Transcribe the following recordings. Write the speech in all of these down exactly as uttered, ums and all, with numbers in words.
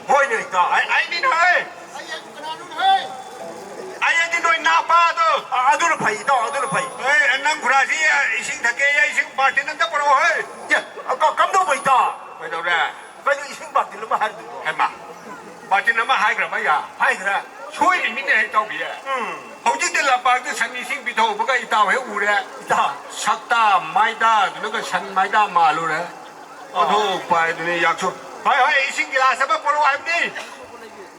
ꯍꯣꯏꯅꯦ, ꯏꯇꯥꯎ꯫ ꯑꯩ, ꯑꯩꯅꯤꯅꯦ, ꯍꯦ꯫ ꯑꯩ ꯑꯗꯨ ꯀꯅꯥꯅꯣꯅꯦ, ꯍꯦ? ꯑꯩ ꯑꯗꯤ ꯅꯣꯏ ꯅꯥꯄꯥꯗꯣ꯫ ꯑ, ꯑꯗꯨꯅ ꯐꯩ, ꯏꯇꯥꯎ, ꯑꯗꯨꯅ ꯐꯩ꯫ ꯑꯦ, ꯅꯪ ꯈꯨꯔꯥꯁꯤ ꯏꯁꯤꯡ ꯊꯛꯀꯦ, ꯑꯩ ꯏꯁꯤꯡ ꯕꯥꯔꯇꯤꯟ ꯑꯝꯇ ꯄꯨꯔꯛꯑꯣ, ꯍꯦ꯫ ꯑꯦ, ꯑ, ꯀ-, ꯀꯝꯗꯧꯕ, ꯏꯇꯥꯎ? ꯀꯩꯗꯧꯔꯦ? ꯀꯩꯅꯣ ꯏꯁꯤꯡ ꯕꯥꯔꯇꯤꯟ ꯑꯃ ꯍꯥꯏꯔꯤꯗꯨꯕꯣ? ꯍꯩꯃꯥ, ꯕꯥꯔꯇꯤꯟ ꯑꯃ ꯍꯥꯏꯈ꯭ꯔꯕ, ꯌꯥ? ꯍꯥꯏꯈ꯭ꯔꯦ꯫ ꯁꯣꯏꯔꯤꯃꯤꯅꯦ, ꯏꯇꯥꯎꯕꯤ꯫ ꯎꯝ꯫ ꯍꯧꯖꯤꯛꯇꯤ ꯂꯝꯄꯥꯛꯇ ꯁꯟ ꯏꯁꯤꯡ ꯄꯤꯊꯣꯛꯄꯒ ꯏꯇꯥꯎ ꯍꯦꯛ ꯎꯔꯦ꯫ ꯏꯇꯥꯎ꯫ ꯁꯛꯇꯥ ꯃꯥꯏꯗꯥꯗꯨꯅꯒ ꯁꯟ ꯃꯥꯏꯗꯥ ꯃꯥꯜꯂꯨꯔꯦ꯫ ꯑꯣꯟꯊꯣꯛꯄ ꯍꯥꯏꯗꯨꯅꯤ, ꯌꯥꯛꯁꯨ꯫ ꯍꯣꯏ, ꯍꯣꯏ, ꯏꯁꯤꯡ ꯒꯤꯂꯥꯁ ꯑꯃ ꯄꯨꯔꯛꯑꯣ ꯍꯥꯏꯕꯅꯤ꯫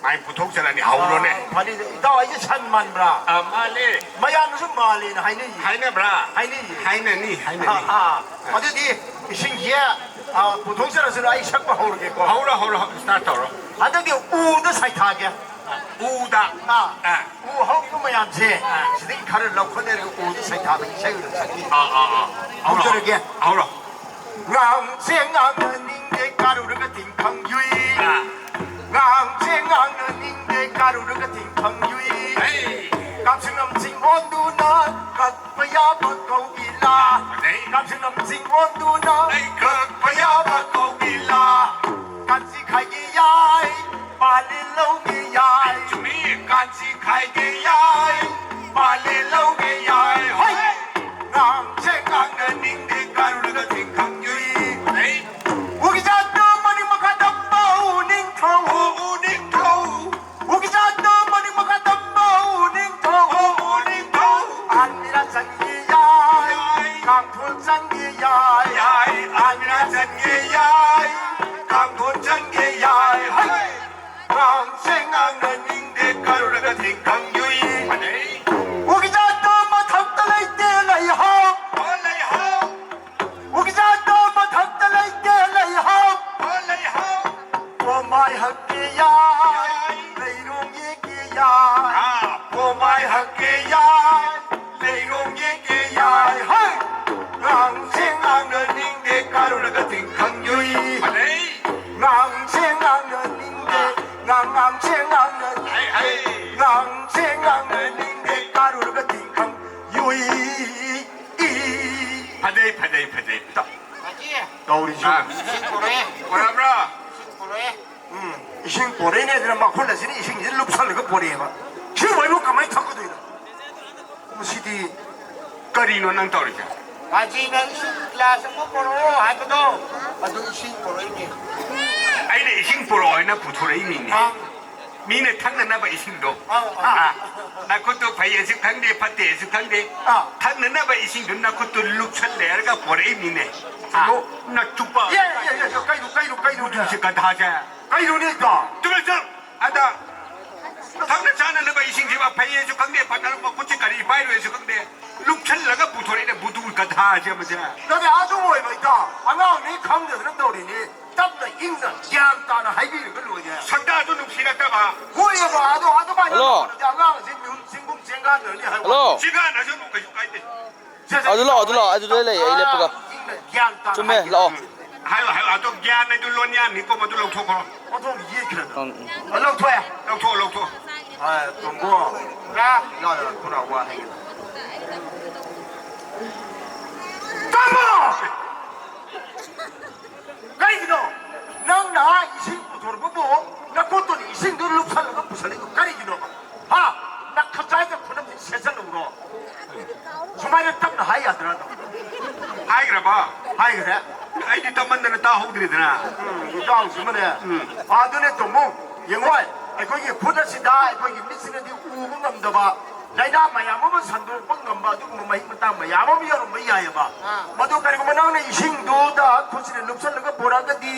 ꯃꯥꯏ ꯄꯨꯊꯣꯛꯆꯔꯅꯤ, ꯍꯧꯔꯣꯅꯦ꯫ ꯑꯥ, ꯐꯅꯤꯗ꯫ ꯏꯇꯥꯎ, ꯑꯩꯁꯦ ꯁꯟ ꯃꯥꯟꯕ꯭ꯔꯥ? ꯑꯥ, ꯃꯥꯜꯂꯦ꯫ ꯃꯌꯥꯝꯅꯁꯨ ꯃꯥꯜꯂꯦꯅ ꯍꯥꯏꯅꯩꯌꯦ꯫ ꯍꯥꯏꯅꯕ꯭ꯔꯥ? ꯍꯥꯏꯅꯩꯌꯦ꯫ ꯍꯥꯏꯅꯅꯤ, ꯍꯥꯏꯅꯅꯤ꯫ ꯑꯥ, ꯑꯥ꯫ ꯑꯗꯨꯗꯤ ꯏꯁꯤꯡꯁꯦ, ꯑꯥ, ꯄꯨꯊꯣꯛꯆꯔꯁꯅꯨ, ꯑꯩ ꯁꯛꯄ ꯍꯧꯔꯒꯦꯀꯣ꯫ ꯍꯧꯔꯣ, ꯍꯧꯔꯣ, ꯍꯧꯔꯣ, start ꯇꯧꯔꯣ꯫ ꯍꯟꯗꯛꯀꯤ ꯎꯗ ꯁꯩꯊꯥꯒꯦ꯫ ꯎꯗ꯫ ꯑꯥ꯫ ꯑꯥ꯫ ꯎ ꯍꯧꯔꯤꯕ ꯃꯌꯥꯝꯁꯦ, ꯑꯥ꯫ ꯁꯤꯗꯒꯤ ꯈꯔ ꯂꯧꯈꯠꯅꯔꯒ ꯎꯗ ꯁꯩꯊꯥꯕ ꯏꯁꯩ ꯑꯣꯏꯅ ꯁꯛꯀꯦ꯫ ꯑꯥ, ꯑꯥ, ꯑꯥ꯫ ꯍꯧꯔꯣ꯫ ꯍꯧꯖꯔꯒꯦ꯫ ꯍꯧꯔꯣ꯫ ꯉꯥꯡꯁꯦ ꯉꯥꯡꯅꯅꯤꯡꯗꯦ ꯀꯥꯔꯨꯔꯒ ꯇꯤꯡꯈꯪ ꯌꯨꯏ꯫ ꯑꯥ꯫ ꯉꯥꯡꯁꯦ ꯉꯥꯡꯅꯅꯤꯡꯗꯦ ꯀꯥꯔꯨꯔꯒ ꯇꯤꯡꯈꯪ ꯌꯨꯏ꯫ ꯍꯩ꯫ ꯀꯥꯞꯁꯤꯡ ꯅꯝꯁꯤꯡ ꯑꯣꯟꯗꯨꯅ ꯀꯛꯄ ꯌꯥꯕ ꯀꯧꯏꯂꯥ꯫ ꯐꯖꯩ꯫ ꯀꯥꯞꯁꯤꯡ ꯅꯝꯁꯤꯡ ꯑꯣꯟꯗꯨꯅ ꯍꯩ꯫ ꯀꯛꯄ ꯌꯥꯕ ꯀꯧꯏꯂꯥ꯫ ꯀꯥꯟꯆꯤ ꯈꯥꯏꯒꯦ ꯌꯥꯏ, ꯄꯥꯂꯦ ꯂꯧꯒꯦ ꯌꯥꯏ꯫ ꯆꯨꯝꯃꯤ꯫ ꯀꯥꯟꯆꯤ ꯈꯥꯏꯒꯦ ꯌꯥꯏ, ꯄꯥꯂꯦ ꯂꯧꯒꯦ ꯌꯥꯏ꯫ ꯍꯣꯏ꯫ ꯉꯥꯡꯁꯦ ꯉꯥꯡꯅꯅꯤꯡꯗꯦ ꯀꯥꯔꯨꯔꯒ ꯇꯤꯡꯈꯪ ꯌꯨꯏ꯫ ꯍꯩ꯫ ꯎꯒꯤ ꯖꯥꯠꯇꯣ ꯃꯅꯤꯡ ꯃꯈꯥ ꯇꯝꯕ ꯎ ꯅꯤꯡꯊꯧ꯫ ꯎ, ꯎ ꯅꯤꯡꯊꯧ꯫ ꯎꯒꯤ ꯖꯥꯠꯇꯣ ꯃꯅꯤꯡ ꯃꯈꯥ ꯇꯝꯕ ꯎ ꯅꯤꯡꯊꯧ꯫ ꯎ, ꯎ ꯅꯤꯡꯊꯧ꯫ ꯑꯥꯟ ꯃꯤꯔꯥ ꯆꯪꯒꯦ ꯌꯥꯏ, ꯌꯥꯏ꯫ ꯀꯥꯡꯊꯣꯜ ꯆꯪꯒꯦ ꯌꯥꯏ꯫ ꯌꯥꯏ, ꯑꯥꯟ ꯃꯤꯔꯥ ꯆꯪꯒꯦ ꯌꯥꯏ, ꯀꯥꯡꯊꯣꯜ ꯆꯪꯒꯦ ꯌꯥꯏ꯫ ꯍꯩ! ꯉꯥꯡꯁꯦ ꯉꯥꯡꯅꯅꯤꯡꯗꯦ ꯀꯥꯔꯨꯔꯒ ꯇꯤꯡꯈꯪ ꯌꯨꯏ꯫ ꯐꯖꯩ꯫ ꯎꯒꯤ ꯖꯥꯠꯇꯣ ꯃꯊꯛꯇ ꯂꯩꯇꯦ ꯂꯩꯍꯥꯎ꯫ ꯑꯣ ꯂꯩꯍꯥꯎ꯫ ꯎꯒꯤ ꯖꯥꯠꯇꯣ ꯃꯊꯛꯇ ꯂꯩꯇꯦ ꯂꯩꯍꯥꯎ꯫ ꯑꯣ ꯂꯩꯍꯥꯎ꯫ ꯄꯣꯃꯥꯏ ꯍꯛꯀꯦ ꯌꯥꯏ, ꯌꯥꯏ꯫ ꯂꯩꯔꯣꯡ ꯌꯦꯛꯀꯦ ꯌꯥꯏ꯫ ꯑꯥ꯫ ꯄꯣꯃꯥꯏ ꯍꯛꯀꯦ ꯌꯥꯏ, ꯂꯩꯔꯣꯡ ꯌꯦꯛꯀꯦ ꯌꯥꯏ꯫ ꯍꯩ! ꯉꯥꯡꯁꯦ ꯉꯥꯡꯅꯅꯤꯡꯗꯦ ꯀꯥꯔꯨꯔꯒ ꯇꯤꯡꯈꯪ ꯌꯨꯏ꯫ ꯐꯖꯩ꯫ ꯉꯥꯡꯁꯦ ꯉꯥꯡꯅꯅꯤꯡꯗꯦ, ꯉꯥꯡ ꯉꯥꯡꯁꯦ ꯉꯥꯡꯅꯅꯤꯡꯗꯦ꯫ ꯍꯩ, ꯍꯩ꯫ ꯉꯥꯡꯁꯦ ꯉꯥꯡꯅꯅꯤꯡꯗꯦ ꯀꯥꯔꯨꯔꯒ ꯇꯤꯡꯈꯪ ꯌꯨꯏ꯫ ꯐꯖꯩ, ꯐꯖꯩ, ꯐꯖꯩ꯫ ꯇꯧꯔꯤꯁꯤ꯫ ꯑꯥ꯫ ꯏꯁꯤꯡ ꯄꯨꯔꯛꯑꯦ꯫ ꯄꯨꯔꯛꯑꯕ꯭ꯔꯣ? ꯏꯁꯤꯡ ꯄꯨꯔꯛꯑꯦ꯫ ꯎꯝ꯫ ꯏꯁꯤꯡ ꯄꯣꯔꯛꯏꯅꯦ ꯑꯗꯨꯅ ꯃꯈꯨꯟ ꯑꯁꯤꯅ ꯏꯁꯤꯡꯁꯤ ꯂꯨꯞꯁꯜꯂꯒ ꯄꯣꯔꯛꯑꯦꯕ꯫ ꯁꯤ ꯃꯣꯏꯕꯨ ꯀꯃꯥꯏꯅ ꯊꯛꯀꯗꯣꯏꯅꯣ? ꯃꯁꯤꯗꯤ ꯀꯔꯤꯅꯣ ꯅꯪ ꯇꯧꯔꯤꯁꯦ? ꯃꯁꯤꯅ ꯏꯁꯤꯡ ꯒꯤꯂꯥꯁ ꯑꯃ ꯄꯣꯔꯛꯑꯣ ꯍꯥꯏꯕꯗꯣ, ꯑꯗꯨ ꯏꯁꯤꯡ ꯄꯣꯔꯛꯏꯅꯦ꯫ ꯑꯩꯅ ꯏꯁꯤꯡ ꯄꯣꯔꯛꯑꯣ ꯍꯥꯏꯅ ꯄꯨꯊꯣꯔꯛꯏꯅꯤꯅꯦ꯫ ꯑꯥ꯫ ꯃꯤꯅ ꯊꯛꯅꯅꯕ ꯏꯁꯤꯡꯗꯣ꯫ ꯑꯧ, ꯑꯧ꯫ ꯑꯥ, ꯅꯈꯨꯠꯇꯨ ꯐꯩꯌꯦꯁꯨ ꯈꯪꯗꯦ, ꯐꯠꯇꯦꯁꯨ ꯈꯪꯗꯦ꯫ ꯑꯥ꯫ ꯊꯛꯅꯅꯕ ꯏꯁꯤꯡꯗꯨ ꯅꯈꯨꯠꯇꯨ ꯂꯨꯞꯁꯜꯂꯦ ꯍꯥꯏꯔꯒ ꯄꯣꯔꯛꯏꯅꯤꯅꯦ꯫ ꯑꯥ꯫ ꯅꯣ-, ꯅꯆꯨꯞꯄ꯫ ꯌꯦ, ꯌꯦ, ꯌꯦ, ꯌꯦ, ꯀꯩꯅꯣ, ꯀꯩꯅꯣ, ꯀꯩꯅꯣ? ꯕꯨꯗꯨꯁꯦ ꯒꯙꯥꯁꯦ꯫ ꯀꯩꯅꯣꯅꯦ, ꯏꯇꯥꯎ? ꯆꯨꯝꯃꯦ, ꯆꯨꯝ-, ꯑꯗ ꯊꯛꯅ ꯆꯥꯅꯅꯕ ꯏꯁꯤꯡꯁꯤꯃ ꯐꯩꯌꯦꯁꯨ ꯈꯪꯗꯦ, ꯐꯠꯇꯅ ꯃꯈꯨꯠꯁꯤ ꯀꯔꯤ ꯄꯥꯏꯔꯨꯏꯁꯨ ꯈꯪꯗꯦ, ꯂꯨꯞꯁꯜꯂꯒ ꯄꯨꯊꯣꯔꯛꯏꯅꯦ ꯕꯨꯗꯨ ꯒꯙꯥꯁꯦ ꯑꯃꯁꯦ꯫ ꯅꯠꯇꯦ, ꯑꯗꯨꯕꯨ ꯑꯣꯏꯕ ꯏꯇꯥꯎ, ꯑꯉꯥꯡꯅꯤ ꯈꯪꯗꯗꯅ ꯇꯧꯔꯤꯅꯤ꯫ ꯇꯞꯅ ꯏꯪꯅ ꯒ꯭ꯌꯥꯟ ꯇꯥꯅ ꯍꯥꯏꯕꯤꯔꯒ ꯂꯣꯏꯔꯦ꯫ ꯁꯛꯇꯥꯁꯨ ꯅꯨꯡꯁꯤꯔꯛꯇꯕ꯫ ꯍꯣꯏꯑꯕ, ꯑꯗꯣ ꯑꯗꯨꯃꯥꯏꯅ ꯍꯜꯂꯣ꯫ ꯇꯧꯔꯗꯤ ꯑꯉꯥꯡꯁꯤ ꯃꯤꯍꯨꯟ ꯆꯤꯡꯒꯨꯝ ꯆꯦꯡꯒꯥꯟꯅꯔꯅꯤ ꯍꯥꯏꯕ꯫ ꯍꯜꯂꯣ꯫ ꯆꯤꯡꯒꯥꯟꯅꯁꯨ ꯑꯗꯨꯝ ꯀꯩꯁꯨ ꯀꯥꯏꯗꯦ꯫ ꯁꯦ, ꯁꯦ꯫ ꯑꯗꯨ ꯂꯥꯛꯑꯣ, ꯑꯗꯨ ꯂꯥꯛꯑꯣ, ꯑꯗꯨꯗ ꯂꯩ, ꯑꯩ ꯂꯦꯞꯄꯒ꯫ ꯏꯪꯅ ꯒ꯭ꯌꯥꯟ ꯇꯥꯅ ꯆꯨꯝꯃꯦ, ꯍꯥꯏꯕꯤꯔꯒ ꯂꯥꯛꯑꯣ꯫ ꯂꯣꯏꯔꯦ꯫ ꯍꯥꯏꯌꯣ, ꯍꯥꯏꯌꯣ, ꯑꯗꯣ ꯒ꯭ꯌꯥꯟ ꯍꯥꯏꯗꯨ ꯂꯣꯟꯌꯥꯟꯅꯤꯀꯣ, ꯃꯗꯨ ꯂꯧꯊꯣꯛꯈ꯭ꯔꯣ꯫ ꯑꯣꯟꯊꯣꯛꯅ ꯌꯦꯠꯈ꯭ꯔꯦ꯫ ꯎꯝ, ꯎꯝ꯫ ꯑ, ꯂꯧꯊꯣꯛꯑꯦ꯫ ꯂꯧꯊꯣꯛꯑꯣ, ꯂꯧꯊꯣꯛꯑꯣ꯫ ꯑ, ꯇꯣꯝꯕꯣ꯫ ꯂꯥ꯫ ꯂꯥ, ꯂꯥ, ꯈꯨꯅꯥ ꯋꯥ ꯍꯥꯏꯒꯦ꯫ ꯇꯣꯝꯕꯣ! ꯀꯩꯒꯤꯅꯣ? ꯅꯪꯅ ꯏꯁꯤꯡ ꯄꯨꯊꯣꯔꯛꯄꯕꯨ ꯅꯈꯨꯠꯇꯨꯅ ꯏꯁꯤꯡꯗꯨ ꯂꯨꯞꯁꯜꯂꯒ ꯄꯨꯁꯜꯂꯤꯗꯨ ꯀꯔꯤꯒꯤꯅꯣꯕ? ꯍꯥ? ꯅꯈꯖꯥꯏꯗ ꯈꯨꯅꯝꯁꯤ ꯁꯦꯠꯆꯜꯂꯨꯔꯣ? ꯁꯨꯃꯥꯏꯅ ꯇꯞꯅ ꯍꯥꯏ ꯌꯥꯗ꯭ꯔꯥ ꯑꯗꯣ? ꯍꯥꯏꯈ꯭ꯔꯕ? ꯍꯥꯏꯈ꯭ꯔꯦ꯫ ꯑꯩꯗꯤ ꯇꯞꯃꯟꯗꯅ ꯇꯥꯍꯧꯗ꯭ꯔꯦꯗꯅ꯫ ꯎꯝ, ꯏꯇꯥꯎꯁꯤꯃꯅꯦ꯫ ꯎꯝ꯫ ꯑꯗꯨꯅꯦ ꯇꯣꯝꯕꯣ, ꯌꯦꯡꯉꯣ, ꯑꯩꯈꯣꯏꯒꯤ ꯈꯨꯠ ꯑꯁꯤꯗ ꯑꯩꯈꯣꯏꯒꯤ ꯃꯤꯠꯁꯤꯅꯗꯤ ꯎꯕ ꯉꯝꯗꯕ ꯂꯥꯏꯅꯥ ꯃꯌꯥꯝ ꯑꯃ ꯁꯟꯗꯣꯛꯄ ꯉꯝꯕ ꯑꯗꯨꯒꯨꯝꯕ ꯃꯍꯤꯛ ꯃꯇꯥꯡ ꯃꯌꯥꯝ ꯑꯃ ꯌꯥꯎꯔꯝꯕ ꯌꯥꯏꯑꯕ꯫ ꯑꯥ꯫ ꯃꯗꯨ ꯀꯔꯤꯒꯨꯝꯕ ꯅꯪꯅ ꯏꯁꯤꯡꯗꯨꯗ ꯈꯨꯠꯁꯤꯅ ꯂꯨꯞꯁꯜꯂꯒ ꯄꯨꯔꯛꯑꯒꯗꯤ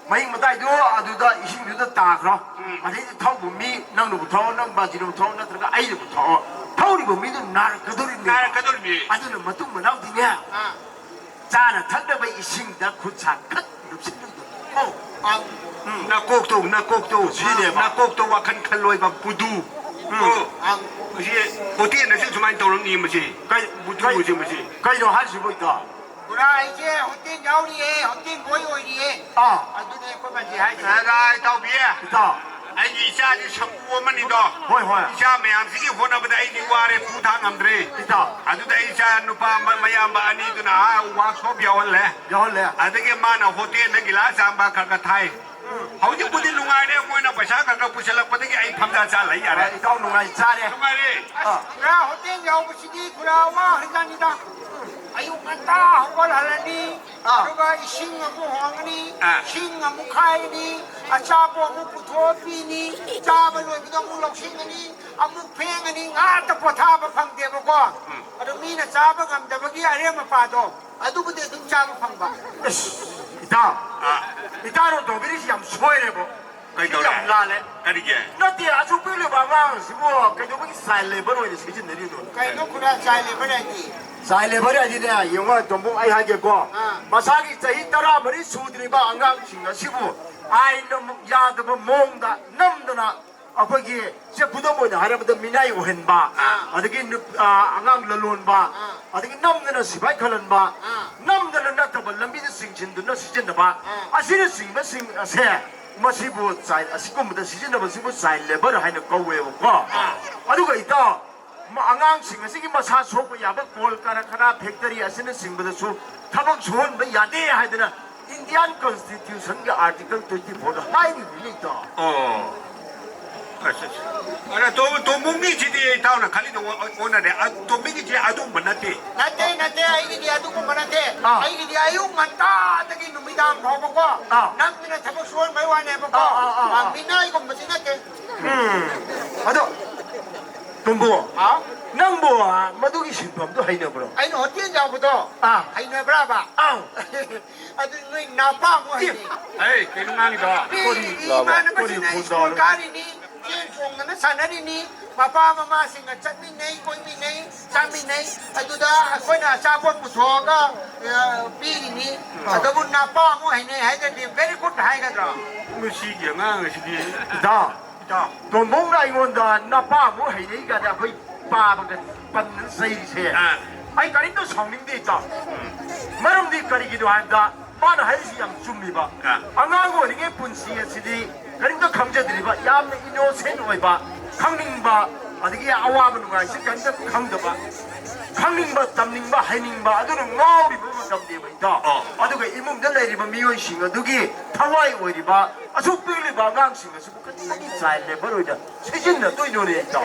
ꯃꯍꯤꯛ ꯃꯇꯥꯏꯗꯣ ꯑꯗꯨꯗ ꯏꯁꯤꯡꯗꯨꯗ ꯇꯥꯈ꯭ꯔꯣ꯫ ꯎꯝ꯫ ꯑꯗꯩꯗꯤ ꯊꯧꯕ ꯃꯤ ꯅꯪꯅꯕꯨ ꯊꯧ, ꯅꯪ ꯕꯥꯖꯤꯅꯕꯨ ꯊꯧ, ꯅꯠꯇ꯭ꯔꯒ ꯑꯩꯅꯕꯨ ꯊꯧ, ꯊꯧꯔꯤꯕ ꯃꯤꯗꯨ ꯅꯥꯔꯛꯀꯗꯧꯔꯤꯕꯅꯦ꯫ ꯅꯥꯔꯛꯀꯗꯧꯔꯤꯕꯅꯤ꯫ ꯑꯗꯨꯅ ꯃꯇꯨꯡ ꯃꯅꯥꯎꯗꯤꯅꯦ, ꯑꯥ꯫ ꯆꯥꯅ ꯊꯛꯅꯕ ꯏꯁꯤꯡꯗ ꯈꯨꯠ ꯁꯥ ꯈꯛ ꯂꯨꯞꯁꯤꯜꯂꯨꯗꯕ꯫ ꯑꯣ, ꯑꯥ꯫ ꯎꯝ꯫ ꯅꯀꯣꯛꯇꯣ, ꯅꯀꯣꯛꯇꯣ, ꯁꯤꯅꯦꯕ꯫ ꯅꯀꯣꯛꯇꯣ ꯋꯥꯈꯜ ꯈꯜꯂꯣꯏꯕ ꯕꯨꯗꯨ꯫ ꯎꯝ꯫ ꯑꯣ, ꯑꯥ꯫ ꯃꯁꯤ ꯍꯣꯇꯦꯜꯗꯁꯨ ꯁꯨꯃꯥꯏꯅ ꯇꯧꯔꯝꯅꯤ ꯃꯁꯤ꯫ ꯀꯩ-, ꯕꯨꯗꯨ ꯀꯩ-, ꯃꯁꯤ, ꯃꯁꯤ꯫ ꯀꯩꯅꯣ ꯍꯥꯏꯁꯤꯕꯣ ꯏꯇꯥꯎ? ꯄꯨꯔꯥ ꯑꯩꯁꯦ ꯍꯣꯇꯦꯜ ꯌꯥꯎꯔꯤꯌꯦ, ꯍꯣꯇꯦꯜ ꯕꯣꯏ ꯑꯣꯏꯔꯤꯌꯦ꯫ ꯑꯥ꯫ ꯑꯗꯨꯅꯦ ꯑꯩꯈꯣꯏ ꯃꯁꯤ ꯍꯥꯏꯁꯦ꯫ ꯑꯗ ꯏꯇꯥꯎꯕꯤ, ꯏꯇꯥꯎ꯫ ꯑꯩꯒꯤ ꯏꯆꯥꯁꯤ ꯁꯃꯨ ꯑꯃꯅꯤꯗꯣ꯫ ꯍꯣꯏ, ꯍꯣꯏ꯫ ꯏꯆꯥ ꯃꯌꯥꯝꯁꯤꯒꯤ ꯍꯣꯠꯅꯕꯗ ꯑꯩꯗꯤ ꯋꯥꯔꯦ, ꯄꯨ ꯊꯥꯡ ꯉꯝꯗ꯭ꯔꯦ꯫ ꯏꯇꯥꯎ꯫ ꯑꯗꯨꯗ ꯑꯩ ꯏꯆꯥ ꯅꯨꯄꯥ ꯑꯃ, ꯃꯌꯥꯝꯕ ꯑꯅꯤꯗꯨꯅ ꯑꯥ ꯋꯥꯛꯁꯣꯞ ꯌꯥꯎꯍꯜꯂꯦ꯫ ꯌꯥꯎꯍꯜꯂꯦ꯫ ꯑꯗꯒꯤ ꯃꯥꯅ ꯍꯣꯇꯦꯜꯗ ꯒꯤꯂꯥꯁ ꯆꯥꯝꯕ ꯈꯔ ꯈꯔ ꯊꯥꯏ꯫ ꯍꯧꯖꯤꯛꯄꯨꯗꯤ ꯅꯨꯡꯉꯥꯏꯔꯦ, ꯃꯣꯏꯅ ꯄꯩꯁꯥ ꯈꯔ ꯈꯔ ꯄꯨꯁꯤꯜꯂꯛꯄꯗꯒꯤ ꯑꯩ ꯐꯝꯖꯥ ꯆꯥ ꯂꯩ ꯌꯥꯔꯦ꯫ ꯏꯇꯥꯎ ꯅꯨꯡꯉꯥꯏ ꯆꯥꯔꯦ꯫ ꯅꯨꯡꯉꯥꯏꯔꯦ꯫ ꯑꯥ꯫ ꯄꯨꯔꯥ ꯍꯣꯇꯦꯜ ꯌꯥꯎꯕꯁꯤꯗꯤ ꯄꯨꯔꯥ ꯋꯥꯈ꯭ꯔꯖꯥꯠꯅꯤꯗ꯫ ꯑꯌꯨꯛ ꯉꯟꯇꯥ ꯍꯧꯒꯠꯍꯜꯂꯅꯤ, ꯑꯥ꯫ ꯑꯗꯨꯒ ꯏꯁꯤꯡ ꯑꯃꯨꯛ ꯍꯣꯟꯒꯅꯤ, ꯑꯥ꯫ ꯏꯁꯤꯡ ꯑꯃꯨꯛ ꯈꯥꯏꯒꯅꯤ, ꯑꯆꯥꯄꯣꯠ ꯑꯃꯨꯛ ꯄꯨꯊꯣꯛꯑ ꯄꯤꯅꯤ, ꯆꯥꯕ ꯂꯣꯏꯕꯗ ꯑꯃꯨꯛ ꯂꯧꯁꯤꯟꯒꯅꯤ, ꯑꯃꯨꯛ ꯐꯦꯡꯒꯅꯤ, ꯉꯥꯛꯇ ꯄꯣꯊꯥꯕ ꯐꯪꯗꯦꯕꯀꯣ꯫ ꯎꯝ꯫ ꯑꯗꯣ ꯃꯤꯅ ꯆꯥꯕ ꯉꯝꯗꯕꯒꯤ ꯑꯔꯦꯝ ꯑꯄꯥꯗꯣ ꯑꯗꯨꯕꯨꯗꯤ ꯑꯗꯨꯝ ꯆꯥꯕ ꯐꯪꯕ꯫ ꯑꯁ, ꯏꯇꯥꯎ, ꯑꯥ꯫ ꯏꯇꯥꯎꯅ ꯇꯧꯕꯤꯔꯤꯁꯤ ꯌꯥꯝ ꯁꯣꯏꯔꯦꯕꯣ꯫ ꯀꯩꯗꯧꯔꯦ? ꯌꯥꯝ ꯂꯥꯜꯂꯦ꯫ ꯀꯔꯤꯒꯤ? ꯅꯠꯇꯦ, ꯑꯁꯨꯛ ꯄꯤꯛꯂꯤꯕ ꯑꯉꯥꯡꯁꯤꯕꯨ ꯀꯩꯗꯧꯕꯒꯤ child labour ꯑꯣꯏꯅ ꯁꯤꯖꯤꯟꯅꯔꯤꯅꯣ? ꯀꯩꯅꯣ ꯈꯨꯔꯥ child labour ꯍꯥꯏꯗꯤ? Child labour ꯍꯥꯏꯗꯤꯅꯦ, ꯌꯦꯡꯉꯣ, ꯇꯣꯝꯕꯣ, ꯑꯩ ꯍꯥꯏꯒꯦꯀꯣ꯫ ꯑꯥ꯫ ꯃꯁꯥꯒꯤ ꯆꯍꯤ ꯇꯔꯥꯃꯔꯤ ꯁꯨꯗ꯭ꯔꯤꯕ ꯑꯉꯥꯡꯁꯤꯡ ꯑꯁꯤꯕꯨ ꯑꯥꯏꯟꯅ ꯑꯃꯨꯛ ꯌꯥꯗꯕ ꯃꯑꯣꯡꯗ ꯅꯝꯗꯅ ꯑꯩꯈꯣꯏꯒꯤ ꯁꯦ ꯈꯨꯗꯝ ꯑꯣꯏꯅ ꯍꯥꯏꯔꯕꯗ ꯃꯤꯅꯥꯏ ꯑꯣꯏꯍꯟꯕ, ꯑꯥ꯫ ꯑꯗꯒꯤ ꯅꯨꯞ-, ꯑꯥ, ꯑꯉꯥꯡ ꯂꯂꯣꯟꯕ, ꯑꯥ꯫ ꯑꯗꯒꯤ ꯅꯝꯗꯅ ꯁꯤꯐꯥꯏ ꯈꯜꯍꯟꯕ, ꯑꯥ꯫ ꯅꯝꯗꯅ ꯅꯠꯇꯕ ꯂꯝꯕꯤꯗ ꯆꯤꯡꯁꯤꯟꯗꯨꯅ ꯁꯤꯖꯤꯟꯅꯕ, ꯑꯥ꯫ ꯑꯁꯤꯅꯆꯤꯡꯕꯁꯤꯡ ꯑꯁꯦ ꯃꯁꯤꯕꯨ child, ꯑꯁꯤꯒꯨꯝꯕꯗ ꯁꯤꯖꯤꯟꯅꯕꯁꯤꯕꯨ child labour ꯍꯥꯏꯅ ꯀꯧꯋꯦꯕꯀꯣ꯫ ꯑꯥ꯫ ꯑꯗꯨꯒ ꯏꯇꯥꯎ, ꯃ-, ꯑꯉꯥꯡꯁꯤꯡ ꯑꯁꯤꯒꯤ ꯃꯁꯥ ꯁꯣꯛꯄ ꯌꯥꯕ ꯀꯣꯜ ꯀꯔꯈꯅꯥ, factory ꯑꯁꯤꯅꯆꯤꯡꯕꯗꯁꯨ ꯊꯕꯛ ꯁꯨꯍꯟꯕ ꯌꯥꯗꯦ ꯍꯥꯏꯗꯅ Indian Constitution ꯒꯤ Article twenty four ꯗ ꯍꯥꯏꯔꯤꯕꯅꯤ ꯏꯇꯥꯎ꯫ ꯑꯣ꯫ ꯑꯁ, ꯑꯁ꯫ ꯑꯗ ꯇꯣꯝ-, ꯇꯣꯝꯕꯨꯡꯒꯤꯁꯤꯗꯤ ꯏꯇꯥꯎꯅ ꯈꯜꯂꯤꯗꯣ ꯑꯣ-, ꯑꯣꯟꯅꯔꯦ꯫ ꯑ, ꯇꯣꯝꯕꯤꯒꯤꯁꯦ ꯑꯗꯨꯒꯨꯝꯕ ꯅꯠꯇꯦ꯫ ꯅꯠꯇꯦ, ꯅꯠꯇꯦ, ꯑꯩꯒꯤꯗꯤ ꯑꯗꯨꯒꯨꯝꯕ ꯅꯠꯇꯦ꯫ ꯑꯥ꯫ ꯑꯩꯒꯤꯗꯤ ꯑꯌꯨꯛ ꯉꯟꯇꯥꯗꯒꯤ ꯅꯨꯃꯤꯗꯥꯡ ꯐꯥꯎꯕꯀꯣ, ꯑꯥ꯫ ꯅꯝꯗꯅ ꯊꯕꯛ ꯁꯨꯍꯟꯕꯩ ꯋꯥꯅꯦꯕꯀꯣ꯫ ꯑꯥ, ꯑꯥ, ꯑꯥ, ꯑꯥ꯫ ꯑ, ꯃꯤꯅꯥꯏꯒꯨꯝꯕꯗꯤ ꯅꯠꯇꯦ꯫ ꯎꯝ꯫ ꯑꯗꯣ, ꯇꯣꯝꯕꯣ, ꯍꯥꯎ? ꯅꯪꯕꯨ, ꯑ, ꯃꯗꯨꯒꯤ ꯁꯤꯟꯐꯝꯗꯣ ꯍꯩꯅꯕ꯭ꯔꯣ? ꯑꯩꯅ ꯍꯣꯇꯦꯜ ꯌꯥꯎꯕꯗꯣ, ꯑꯥ꯫ ꯍꯩꯅꯕ꯭ꯔꯥꯕ? ꯑꯥꯎ꯫ ꯑꯗꯨ ꯅꯣꯏ ꯅꯥꯄꯥ ꯑꯃꯨꯛ ꯍꯩꯅꯩ꯫ ꯑꯦ, ꯀꯩꯅꯣ ꯉꯥꯡꯉꯤꯗꯣ? ꯃꯤ ꯀꯔꯤ, ꯏꯃꯥꯟꯅꯕꯁꯤꯅ ꯀꯔꯤ ꯁ꯭ꯀꯨꯜ ꯈꯣꯟꯗꯥꯅꯣ? ꯀꯥꯔꯤꯅꯤ, ꯆꯦꯟ ꯆꯣꯡꯗꯅ ꯁꯥꯟꯅꯔꯤꯅꯤ, ꯃꯄꯥ ꯃꯃꯥꯁꯤꯡꯒ ꯆꯠꯃꯤꯟꯅꯩ, ꯀꯣꯏꯃꯤꯟꯅꯩ, ꯆꯥꯃꯤꯟꯅꯩ꯫ ꯑꯗꯨꯗ ꯑꯩꯈꯣꯏꯅ ꯑꯆꯥꯄꯣꯠ ꯄꯨꯊꯣꯛꯑꯒ, ꯑ, ꯄꯤꯔꯤꯅꯤ꯫ ꯑꯥ꯫ ꯑꯗꯨꯕꯨ ꯅꯥꯄꯥ ꯑꯃꯨꯛ ꯍꯩꯅꯩ ꯍꯥꯏꯒꯗꯤ very good ꯍꯥꯏꯒꯗ꯭ꯔꯣ? ꯃꯁꯤꯒꯤ ꯑꯉꯥꯡ ꯑꯁꯤꯗꯤ꯫ ꯏꯇꯥꯎ, ꯏꯇꯥꯎ꯫ ꯇꯣꯝꯕꯧꯅ ꯑꯩꯉꯣꯟꯗ ꯅꯄꯥꯕꯨ ꯍꯩꯅꯩ ꯀꯥꯏꯅ ꯑꯩꯈꯣꯏ ꯄꯥꯕꯒ ꯄꯟꯗꯅ ꯆꯩꯔꯤꯁꯦ꯫ ꯑꯥ꯫ ꯑꯩ ꯀꯔꯤꯝꯇ ꯁꯥꯎꯅꯤꯡꯗꯦ, ꯏꯇꯥꯎ꯫ ꯎꯝ꯫ ꯃꯔꯝꯗꯤ ꯀꯔꯤꯒꯤꯅꯣ ꯍꯥꯏꯕꯗ, ꯃꯥꯅ ꯍꯥꯏꯔꯤꯁꯤ ꯌꯥꯝ ꯆꯨꯝꯃꯤꯕ꯫ ꯑꯥ꯫ ꯑꯉꯥꯡ ꯑꯣꯏꯔꯤꯉꯩ ꯄꯨꯟꯁꯤ ꯑꯁꯤꯗꯤ ꯀꯔꯤꯝꯇ ꯈꯪꯖꯗ꯭ꯔꯤꯕ, ꯌꯥꯝꯅ innocent ꯑꯣꯏꯕ, ꯈꯪꯅꯤꯡꯕ, ꯑꯗꯒꯤ ꯑꯋꯥꯕ ꯅꯨꯡꯉꯥꯏꯁꯤ ꯀꯔꯤꯝꯇ ꯈꯪꯗꯕ꯫ ꯈꯪꯅꯤꯡꯕ, ꯇꯝꯅꯤꯡꯕ, ꯍꯩꯅꯤꯡꯕ ꯑꯗꯨꯅ ꯉꯥꯎꯔꯤꯕ ꯃꯇꯝꯅꯦꯕ, ꯏꯇꯥꯎ꯫ ꯑꯣ꯫ ꯑꯗꯨꯒ ꯏꯃꯨꯡꯗ ꯂꯩꯔꯤꯕ ꯃꯤꯑꯣꯏꯁꯤꯡ ꯑꯗꯨꯒꯤ ꯊꯋꯥꯏ ꯑꯣꯏꯔꯤꯕ ꯑꯁꯨꯛ ꯄꯤꯛꯂꯤꯕ ꯑꯉꯥꯡꯁꯤꯡ ꯑꯁꯤꯕꯨ ꯀꯔꯤꯒꯤ child labour ꯑꯣꯏꯅ ꯁꯤꯖꯤꯟꯅꯗꯣꯏꯅꯣꯅꯦ, ꯏꯇꯥꯎ?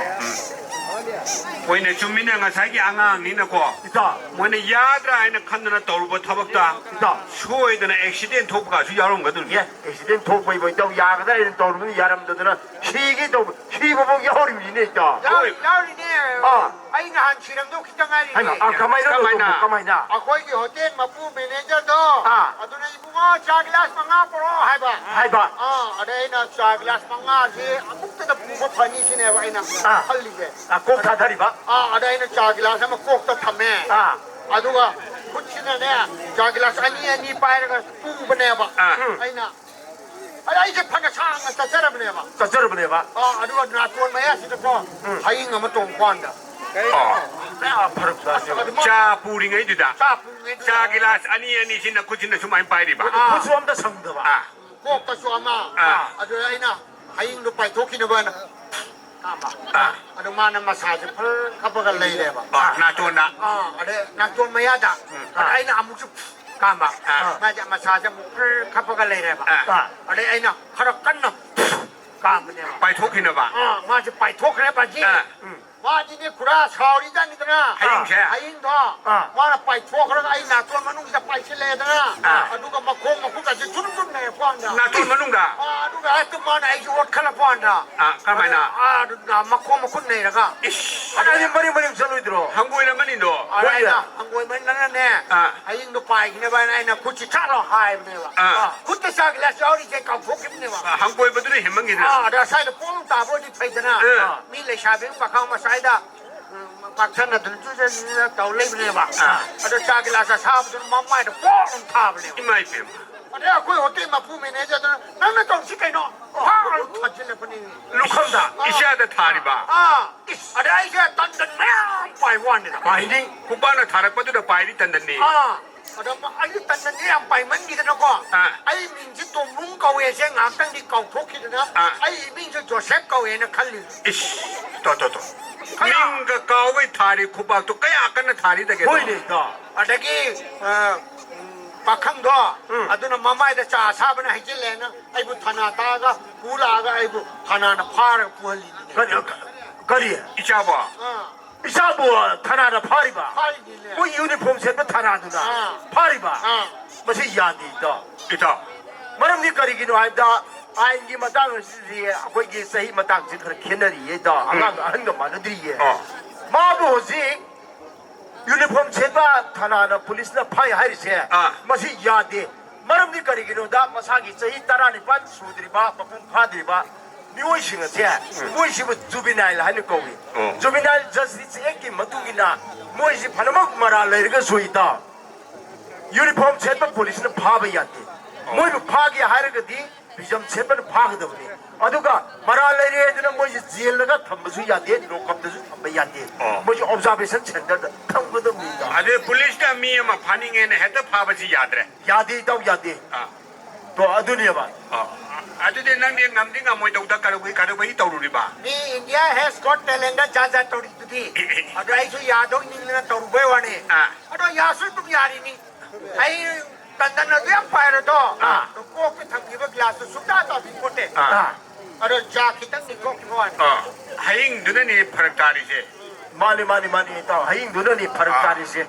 ꯍꯣꯏꯅꯦ, ꯆꯨꯝꯃꯤꯅꯦ, ꯉꯁꯥꯏꯒꯤ ꯑꯉꯥꯡꯅꯤꯅꯀꯣ꯫ ꯏꯇꯥꯎ꯫ ꯃꯣꯏꯅ ꯌꯥꯗ꯭ꯔꯥ ꯍꯥꯏꯅ ꯈꯟꯗꯅ ꯇꯧꯔꯨꯕ ꯊꯕꯛꯇ ꯏꯇꯥꯎ꯫ ꯁꯣꯏꯗꯅ accident ꯊꯣꯛꯄꯒꯁꯨ ꯌꯥꯎꯔꯝꯒꯗꯣꯏꯅꯤ꯫ ꯑꯦ, accident ꯊꯣꯛꯄꯩꯕꯣ, ꯏꯇꯥꯎ, ꯌꯥꯒꯗ꯭ꯔꯥ ꯍꯥꯏꯅ ꯇꯧꯔꯨꯕꯅꯤ, ꯌꯥꯔꯝꯗꯗꯅ ꯁꯤꯒꯦ ꯇꯧꯕ, ꯁꯤꯕꯐꯥꯎ ꯌꯥꯎꯔꯤꯕꯅꯤꯅꯦ, ꯏꯇꯥꯎ꯫ ꯌꯥꯎꯔꯤ-, ꯌꯥꯎꯔꯤꯅꯦ꯫ ꯑꯥ꯫ ꯑꯩ ꯅꯍꯥꯟ ꯁꯤꯔꯝꯗꯧ ꯈꯤꯇ ꯉꯥꯏꯔꯤꯅꯦ꯫ ꯍꯩꯃꯥ, ꯑꯥ, ꯀꯃꯥꯏꯅ ꯀꯃꯥꯏꯅ? ꯇꯧꯕꯅꯣ? ꯀꯃꯥꯏꯅ? ꯑꯩꯈꯣꯏꯒꯤ ꯍꯣꯇꯦꯜ ꯃꯄꯨ manager ꯗꯣ, ꯑꯥ꯫ ꯑꯗꯨꯅ, "ꯏꯕꯨꯡꯉꯣ, ꯆꯥ ꯒꯤꯂꯥꯁ ꯃꯉꯥ ꯄꯨꯔꯛꯑꯣ" ꯍꯥꯏꯕ꯫ ꯍꯥꯏꯕ꯫ ꯑꯥ, ꯑꯗ ꯑꯩꯅ ꯆꯥ ꯒꯤꯂꯥꯁ ꯃꯉꯥꯁꯦ ꯑꯃꯨꯛꯇꯗ ꯄꯨꯕ ꯐꯅꯤ ꯁꯤꯅꯦꯕ ꯑꯩꯅ ꯑꯥ꯫ ꯈꯜꯂꯤꯁꯦ꯫ ꯑꯥ, ꯀꯣꯛ ꯊꯥꯗꯔꯤꯕ꯫ ꯑꯥ, ꯑꯗ ꯑꯩꯅ ꯆꯥ ꯒꯤꯂꯥꯁ ꯑꯃ ꯀꯣꯛꯇ ꯊꯝꯃꯦ꯫ ꯑꯥ꯫ ꯑꯗꯨꯒ ꯈꯨꯠꯁꯤꯅꯅꯦ, ꯆꯥ ꯒꯤꯂꯥꯁ ꯑꯅꯤ ꯑꯅꯤ ꯄꯥꯏꯔꯒ ꯄꯨꯕꯅꯦꯕ꯫ ꯑꯥ꯫ ꯎꯝ꯫ ꯑꯩꯅ ꯑꯗ ꯑꯩꯁꯦ ꯐꯅ ꯁꯥꯡꯅ ꯆꯠꯆꯔꯕꯅꯦꯕ꯫ ꯆꯠꯆꯔꯕꯅꯦꯕ꯫ ꯑꯥ, ꯑꯗꯨꯒ ꯅꯥꯇꯣꯟ ꯃꯌꯥꯁꯤꯗꯀꯣ ꯎꯝ꯫ ꯍꯌꯤꯡ ꯑꯃ ꯇꯣꯡꯕ ꯋꯥꯅꯤꯗ꯫ ꯑꯣ꯫ ꯀꯌꯥ ꯐꯔꯛ ꯇꯥꯁꯦꯕ꯫ ꯑꯗꯨ ꯃꯥ-, ꯆꯥ ꯄꯨꯔꯤꯉꯩꯗꯨꯗ꯫ ꯆꯥ ꯄꯨꯔꯤꯉꯩꯗꯨꯗ꯫ ꯆꯥ ꯒꯤꯂꯥꯁ ꯑꯅꯤ ꯑꯅꯤ ꯁꯤ ꯅꯈꯨꯠꯁꯤꯅ ꯁꯨꯃꯥꯏꯅ ꯄꯥꯏꯔꯤꯕ꯫ ꯑꯥ꯫ ꯈꯨꯠꯁꯨ ꯑꯝꯇ ꯁꯪꯗꯕ꯫ ꯑꯥ꯫ ꯀꯣꯛꯇꯁꯨ ꯑꯃ꯫ ꯑꯥ꯫ ꯑꯗꯨꯗ ꯑꯩꯅ ꯍꯌꯤꯡꯗꯣ ꯄꯥꯏꯊꯣꯛꯈꯤꯅꯕꯅ ꯀꯥꯝꯕ꯫ ꯑꯥ꯫ ꯑꯗꯨ ꯃꯥꯅ ꯃꯁꯥꯁꯦ ꯐꯔ ꯈꯞꯄꯒ ꯂꯩꯔꯦꯕ꯫ ꯑꯥ, ꯅꯥꯇꯣꯟꯗ꯫ ꯑꯥ, ꯑꯗꯩ ꯅꯥꯇꯣꯟ ꯃꯌꯥꯗ꯫ ꯎꯝ꯫ ꯑꯗ ꯑꯩꯅ ꯑꯃꯨꯛꯁꯨ ꯀꯥꯝꯕ꯫ ꯑꯥ꯫ ꯃꯥꯁꯦ ꯃꯁꯥꯁꯦ ꯑꯃꯨꯛ ꯐꯔ ꯈꯞꯄꯒ ꯂꯩꯔꯦꯕ꯫ ꯑꯥ꯫ ꯑꯗꯩ ꯑꯩꯅ ꯈꯔ ꯀꯟꯅ ꯀꯥꯝꯕꯅꯦꯕ꯫ ꯄꯥꯏꯊꯣꯛꯈꯤꯅꯕ꯫ ꯑꯥ, ꯃꯥꯁꯦ ꯄꯥꯏꯊꯣꯛꯈ꯭ꯔꯦ ꯕꯥꯖꯤ꯫ ꯑꯥ꯫ ꯎꯝ꯫ ꯃꯥꯗꯤꯅꯦ ꯄꯨꯔꯥ ꯁꯥꯎꯔꯤꯖꯥꯠꯅꯤꯗꯅ꯫ ꯍꯌꯤꯡꯁꯦ? ꯍꯌꯤꯡꯗꯣ ꯑꯥ꯫ ꯃꯥꯅ ꯄꯥꯏꯊꯣꯛꯈ꯭ꯔꯒ ꯑꯩ ꯅꯥꯇꯣꯟ ꯃꯅꯨꯡꯁꯤꯗ ꯄꯥꯏꯁꯤꯜꯂꯛꯑꯦꯗꯅ꯫ ꯑꯥ꯫ ꯑꯗꯨꯒ ꯃꯈꯣꯡ ꯃꯈꯨꯠꯀꯁꯦ ꯁꯨꯝ ꯁꯨꯝ ꯂꯩꯔꯛꯄ ꯋꯥꯅꯤꯗ꯫ ꯅꯥꯇꯣꯟ ꯃꯅꯨꯡꯗ? ꯑꯥ, ꯑꯗꯨꯒ ꯍꯦꯛꯇ ꯃꯥꯅ ꯑꯩꯁꯦ ꯑꯣꯠꯈꯠꯂꯛꯄ ꯋꯥꯅꯤꯗ꯫ ꯑꯥ, ꯀꯔꯝꯍꯥꯏꯅ? ꯑꯥ, ꯑꯗꯨ ꯃꯈꯣꯡ ꯃꯈꯨꯠ ꯅꯩꯔꯒ꯫ ꯏꯁ! ꯑꯗ ꯑꯩꯗꯤ ꯃꯔꯤ ꯃꯔꯤ ꯆꯠꯂꯣꯏꯗ꯭ꯔꯣ? ꯍꯪꯒꯣꯏꯔꯝꯃꯅꯤꯗꯣ꯫ ꯑꯗ ꯍꯣꯏꯅꯦ꯫ ꯑꯩꯅ ꯍꯪꯒꯣꯏꯃꯟꯗꯅꯅꯦ, ꯑꯥ꯫ ꯍꯌꯤꯡꯗꯣ ꯄꯥꯏꯈꯤꯅꯕ ꯍꯥꯏꯅ ꯑꯩꯅ ꯈꯨꯠꯁꯤ ꯆꯥꯠꯂꯣ ꯍꯥꯏꯕꯅꯦꯕ꯫ ꯑꯥ꯫ ꯈꯨꯠꯇ ꯆꯥ ꯒꯤꯂꯥꯁ ꯌꯥꯎꯔꯤꯁꯦ ꯀꯥꯎꯊꯣꯛꯈꯤꯕꯅꯦꯕ꯫ ꯑꯥ, ꯍꯪꯒꯣꯏꯕꯗꯨꯅ ꯍꯦꯟꯃꯟꯈꯤꯗꯅ꯫ ꯑꯥ, ꯑꯗ ꯁ꯭ꯋꯥꯏꯗ ꯄꯣꯡ ꯇꯥꯕ ꯑꯣꯏꯗꯤ ꯐꯩꯗꯅ꯫ ꯑꯥ꯫ ꯃꯤ ꯂꯩꯁꯥꯕꯤ ꯑꯃ ꯄꯥꯈꯪ ꯃꯆꯥꯏꯗ, ꯎꯝ, ꯄꯥꯛꯊꯅꯗꯅ ꯆꯨꯖ ꯆꯨꯖ ꯇꯧ ꯂꯩꯕꯅꯦꯕ꯫ ꯑꯥ꯫ ꯑꯗꯣ ꯆꯥ ꯒꯤꯂꯥꯁ ꯑꯁꯥꯕꯗꯨꯅ ꯃꯃꯥꯏꯗ ꯄꯣꯛ ꯑꯃ ꯊꯥꯕꯅꯦꯕ꯫ ꯏꯃꯥ ꯏꯄꯦꯝꯃ꯫ ꯑꯗꯩ ꯑꯩꯈꯣꯏ ꯍꯣꯇꯦꯜ ꯃꯄꯨ manager ꯗꯨꯅ, "ꯅꯪꯅ ꯇꯧꯔꯤꯁꯤ ꯀꯩꯅꯣ?" ꯐꯥꯛ ꯊꯥꯖꯤꯜꯂꯛꯄꯅꯦ꯫ ꯂꯨꯈꯝꯗ? ꯑꯥ꯫ ꯏꯆꯥꯗ ꯊꯥꯔꯤꯕ? ꯑꯥ꯫ ꯏꯁ꯫ ꯑꯗꯩ ꯑꯩꯁꯦ ꯇꯟꯗꯟ ꯃꯌꯥꯝ ꯄꯥꯏꯕ ꯋꯥꯅꯤꯗ꯫ ꯄꯥꯏꯅꯤ꯫ ꯈꯨꯄꯥꯛꯅ ꯊꯥꯔꯛꯄꯗꯨꯗ ꯄꯥꯏꯔꯤ ꯇꯟꯗꯟꯅꯤ꯫ ꯑꯥ꯫ ꯑꯗꯣ ꯃ-, ꯑꯩꯁꯨ ꯇꯟꯗꯟꯁꯦ ꯌꯥꯝ ꯄꯥꯏꯃꯟꯈꯤꯗꯅꯀꯣ, ꯑꯥ꯫ ꯑꯩ ꯃꯤꯡꯁꯦ ꯇꯣꯝꯕ꯭ꯔꯨꯝ ꯀꯧꯋꯦꯁꯦ ꯉꯥꯏꯍꯥꯛꯇꯪꯗꯤ ꯀꯥꯎꯊꯣꯛꯈꯤꯗꯅ, ꯑꯥ꯫ ꯑꯩ ꯏꯃꯤꯡꯁꯦ ꯖꯣꯁꯦꯞ ꯀꯧꯋꯦꯅ ꯈꯜꯂꯤ꯫ ꯏꯁ, ꯇꯣ, ꯇꯣ, ꯇꯣ꯫ ꯃꯤꯡꯒ ꯀꯥꯎꯕꯩ ꯊꯥꯔꯤ ꯈꯨꯕꯥꯛꯇꯣ ꯀꯌꯥ ꯀꯟꯅ ꯊꯥꯔꯤꯗꯒꯦ? ꯍꯣꯏꯅꯦ, ꯏꯇꯥꯎ꯫ ꯑꯗꯒꯤ, ꯑ, ꯎꯝ, ꯄꯥꯈꯪꯗꯣ, ꯎꯝ꯫ ꯑꯗꯨꯅ ꯃꯃꯥꯏꯗ ꯆꯥ ꯑꯁꯥꯕꯅ ꯍꯩꯖꯤꯜꯂꯦꯅ ꯑꯩꯕꯨ ꯊꯅꯥ ꯇꯥꯛꯑꯒ ꯄꯨ ꯂꯥꯛꯑꯒ ꯑꯩꯕꯨ ꯊꯅꯥꯅ ꯐꯥꯔꯒ ꯄꯨꯍꯜꯂꯤꯅꯤꯅꯦ꯫ ꯀꯔꯤ, ꯀꯔꯤ? ꯏꯆꯥꯕꯣ꯫ ꯑꯥ꯫ ꯏꯆꯥꯕꯨ ꯊꯅꯥꯅ ꯐꯥꯔꯤꯕ? ꯐꯥꯔꯤꯅꯤꯅꯦ꯫ ꯃꯣꯏ ꯌꯨꯅꯤꯐꯣꯔꯝ ꯁꯦꯠꯄ ꯊꯅꯥꯗꯨꯅ ꯑꯥ꯫ ꯐꯥꯔꯤꯕ? ꯑꯥ꯫ ꯃꯁꯤ ꯌꯥꯗꯦ, ꯏꯇꯥꯎ꯫ ꯏꯇꯥꯎ꯫ ꯃꯔꯝꯗꯤ ꯀꯔꯤꯒꯤꯅꯣ ꯍꯥꯏꯕꯗ, ꯑꯥꯏꯟꯒꯤ ꯃꯇꯥꯡ ꯑꯁꯤꯗꯤ ꯑꯩꯈꯣꯏꯒꯤ ꯆꯍꯤ ꯃꯇꯥꯡꯁꯤ ꯈꯔ ꯈꯦꯠꯅꯔꯤꯌꯦ, ꯏꯇꯥꯎ꯫ ꯎꯝ꯫ ꯑꯉꯥꯡꯒ ꯑꯍꯟꯒ ꯃꯥꯟꯅꯗ꯭ꯔꯤꯌꯦ꯫ ꯑꯣ꯫ ꯃꯥꯕꯨ ꯍꯧꯖꯤꯛ ꯌꯨꯅꯤꯐꯣꯔꯝ ꯁꯦꯠꯄ ꯊꯅꯥꯅ, ꯄꯨꯂꯤꯁꯅ ꯐꯥꯏ ꯍꯥꯏꯔꯤꯁꯦ, ꯑꯥ꯫ ꯃꯁꯤ ꯌꯥꯗꯦ꯫ ꯃꯔꯝꯗꯤ ꯀꯔꯤꯒꯤꯅꯣꯗ, ꯃꯁꯥꯒꯤ ꯆꯍꯤ ꯇꯔꯥꯅꯤꯄꯥꯟ ꯁꯨꯗ꯭ꯔꯤꯕ, ꯃꯄꯨꯡ ꯐꯥꯗ꯭ꯔꯤꯕ ꯃꯤꯑꯣꯏꯁꯤꯡ ꯑꯁꯦ, ꯎꯝ꯫ ꯃꯣꯏꯁꯤꯕꯨ ꯖꯨꯕꯤꯅꯥꯏꯜ ꯍꯥꯏꯅ ꯀꯧꯏ꯫ ꯑꯣ꯫ ꯖꯨꯕꯤꯅꯥꯏꯜ ꯖꯁꯇꯤꯁ ꯑꯦꯛꯀꯤ ꯃꯇꯨꯡ ꯏꯟꯅ ꯃꯣꯏꯁꯤ ꯐꯅꯃꯛ ꯃꯔꯥꯜ ꯂꯩꯔꯒꯁꯨ, ꯏꯇꯥꯎ, ꯌꯨꯅꯤꯐꯣꯔꯝ ꯁꯦꯠꯄ ꯄꯨꯂꯤꯁꯅ ꯐꯥꯕ ꯌꯥꯗꯦ꯫ ꯑꯣ꯫ ꯃꯣꯏꯕꯨ ꯐꯥꯒꯦ ꯍꯥꯏꯔꯒꯗꯤ ꯐꯤꯖꯝ ꯁꯦꯠꯄꯅ ꯐꯥꯒꯗꯕꯅꯤ꯫ ꯑꯗꯨꯒ ꯃꯔꯥꯜ ꯂꯩꯔꯦ ꯍꯥꯏꯗꯨꯅ ꯃꯣꯏꯁꯤ ꯖꯦꯜꯗꯒ ꯊꯝꯕꯁꯨ ꯌꯥꯗꯦ, ꯂꯣꯀꯞꯇꯁꯨ ꯊꯝꯕ ꯌꯥꯗꯦ꯫ ꯑꯣ꯫ ꯃꯣꯏꯁꯤ ꯑꯣꯕꯖꯥꯔꯕꯦꯁꯟ ꯁꯦꯟꯇꯔꯗ ꯊꯝꯒꯗꯕꯅꯤ, ꯏꯇꯥꯎ꯫ ꯑꯗꯨ ꯄꯨꯂꯤꯁꯅ ꯃꯤ ꯑꯃ ꯐꯥꯅꯤꯡꯉꯦꯅ ꯍꯦꯛꯇ ꯐꯥꯕꯁꯤ ꯌꯥꯗ꯭ꯔꯦ꯫ ꯌꯥꯗꯦ, ꯏꯇꯥꯎ, ꯌꯥꯗꯦ꯫ ꯑꯥ꯫ ꯇꯣ, ꯑꯗꯨꯅꯦꯕ꯫ ꯑꯥ꯫ ꯑꯗꯨꯗꯤ ꯅꯪꯗꯤ ꯉꯝꯗꯤ ꯉꯝꯃꯣꯏꯗꯧꯗ ꯀꯔꯧꯕꯩ, ꯀꯔꯧꯕꯩ ꯇꯧꯔꯨꯔꯤꯕ? ꯃꯤ India has Got Talentꯗ ꯖꯥꯠ ꯖꯥꯠ ꯇꯧꯔꯤꯗꯨꯗꯤ꯫ ꯑꯗꯣ ꯑꯩꯁꯨ ꯌꯥꯗꯧ ꯅꯤꯡꯗꯅ ꯇꯧꯔꯨꯕꯩ ꯋꯥꯅꯤ꯫ ꯑꯥ꯫ ꯑꯗꯣ ꯌꯥꯁꯨ ꯑꯗꯨꯝ ꯌꯥꯔꯤꯅꯤ꯫ ꯑꯩ ꯇꯟꯗꯟ ꯑꯗꯨ ꯌꯥꯝ ꯄꯥꯏꯔꯗꯣ꯫ ꯑꯥ꯫ ꯑꯗꯣ ꯀꯣꯛꯇ ꯊꯝꯈꯤꯕ ꯒ꯭ꯂꯥꯁꯇꯨ ꯁꯨꯡꯇꯥ ꯇꯥꯕꯤꯄꯣꯠꯇꯦ꯫ ꯑꯥ꯫ ꯑꯗꯣ ꯖꯥ ꯈꯤꯇꯪꯗꯤ ꯊꯣꯛꯈꯤꯕ ꯋꯥꯅꯤ꯫ ꯑꯥ꯫ ꯍꯌꯤꯡꯗꯨꯅꯅꯦ ꯐꯔꯛ ꯇꯥꯔꯤꯁꯦ꯫ ꯃꯥꯅꯤ, ꯃꯥꯅꯤ, ꯃꯥꯅꯤ, ꯏꯇꯥꯎ꯫ ꯍꯌꯤꯡꯗꯨꯅꯅꯤ ꯐꯔꯛ ꯑꯥ꯫ ꯇꯥꯔꯤꯁꯦ꯫